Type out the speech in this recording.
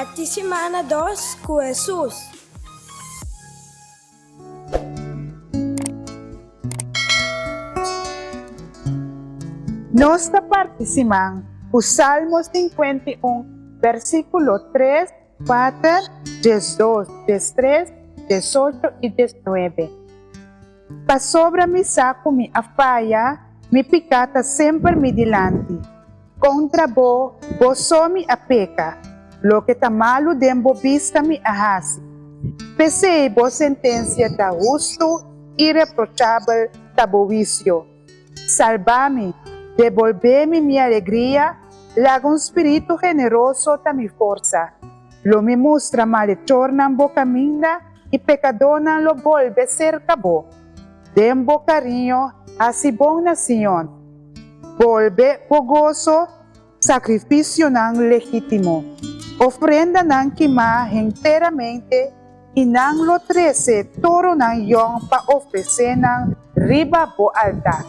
Parti simana dos ku Hesus. Nos ta parti siman ku Salmo 51, versíkulo 3, 4, 12, 13, 18 i 19. Pasobra mi sa ku mi a faya, mi piká ta semper mi dilanti. Kontra bo, bo so mi a peka, loke ta malu den bo bista mi a hasi. P'esei bo sentensia ta hustu, ireprochabel ta bo wisio. Salba mi, debolbé mi mi alegria, laga un spiritu generoso ta mi forsa. Lo mi mustra malechornan bo kaminda i pekadónan lo bolbe serka bo. Den bo kariño hasi bon na Sion. Bolbe bo goso, sakrifisionan legítimo, ofrendanan kimá henteramente i nan lo trese toronan yòn pa ofresé nan riba bo altar.